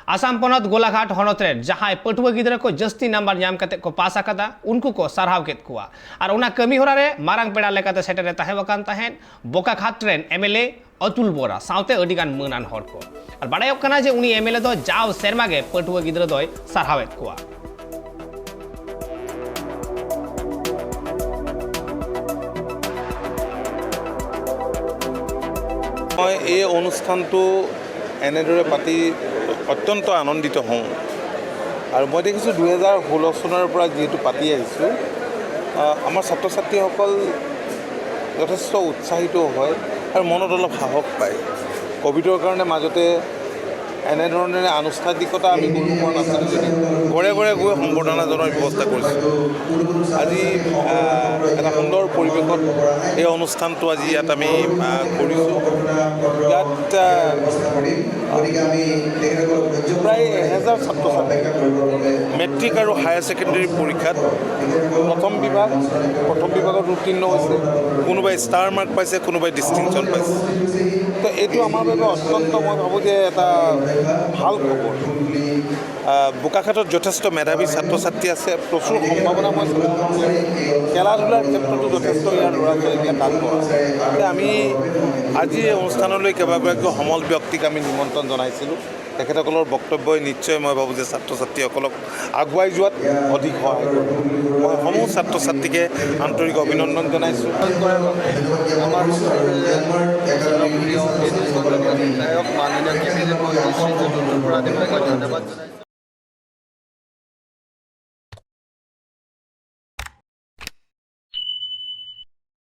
आसाम पनत गोलाघाट हनत रे जहां पटुआ गिदरा को जस्ती नंबर ᱧᱟᱢ ᱠᱟᱛᱮ को पास आᱠᱟᱫᱟ उनकु को सारहाव केद कुआ और ओना कमी हरा रे मारांग पेड़ा लेकाते सेटेरे ताहेवकान ताहेन बोकाखाट रेन एमएलए अतुल बोरा सावते अडिगान मनान हर को और बाड़ायक कना जे उनी एमएलए दो जाव सेरमा गे पटुआ गिदरा दोय सारहावेद कुआ। মই এই অনুষ্ঠানটো এনেদৰে পাতি অত্যন্ত আনন্দিত হওঁ আৰু মই দেখিছোঁ 2016 চনৰ পৰা যিহেতু পাতি আহিছোঁ, আমাৰ ছাত্ৰ ছাত্ৰীসকল যথেষ্ট উৎসাহিত হয় আৰু মনত অলপ সাহস পায়। ক'ভিডৰ কাৰণে মাজতে এনেধৰণেৰে আনুষ্ঠানিকতা আমি কৰিব পৰা নাছিলোঁ যদিও ঘৰে ঘৰে গৈ সম্বৰ্ধনা জনোৱাৰ ব্যৱস্থা কৰিছিলোঁ। আজি এটা সুন্দৰ পৰিৱেশত এই অনুষ্ঠানটো আজি ইয়াত আমি কৰিছোঁ। ইয়াত প্ৰায় 1000 ছাত্ৰ ছাত্ৰী মেট্ৰিক আৰু হায়াৰ ছেকেণ্ডেৰী পৰীক্ষাত প্ৰথম বিভাগত উত্তীৰ্ণ হৈছে, কোনোবাই ষ্টাৰ মাৰ্ক পাইছে, কোনোবাই ডিষ্টিংশ্যন পাইছে। তো এইটো আমাৰ বাবে অত্যন্ত, মই ভাবোঁ যে এটা ভাল খবৰ। বোকাখাতত যথেষ্ট মেধাৱী ছাত্ৰ ছাত্ৰী আছে, প্ৰচুৰ সম্ভাৱনা। মই খেলা ধূলাৰ ক্ষেত্ৰতো যথেষ্ট ইয়াৰ ল'ৰা ছোৱালীবিলাক আগবঢ়া। গতিকে আমি আজি এই অনুষ্ঠানলৈ কেইবাগৰাকীও সমল ব্যক্তিক আমি নিমন্ত্ৰণ জনাইছিলোঁ। তেখেতসকলৰ বক্তব্যই নিশ্চয়, মই ভাবোঁ যে ছাত্ৰ ছাত্ৰীসকলক আগুৱাই যোৱাত অধিক সহায় কৰিব। মই সমূহ ছাত্ৰ ছাত্ৰীকে আন্তৰিক অভিনন্দন জনাইছোঁ। কৰাৰ বাবে আমাৰ সকলোৰে জনপ্ৰিয় বিধায়ক মাননীয় কেবিনেট মন্ত্ৰী শ্ৰীযুত অতুল বৰাদেৱক মই ধন্যবাদ জনাইছোঁ।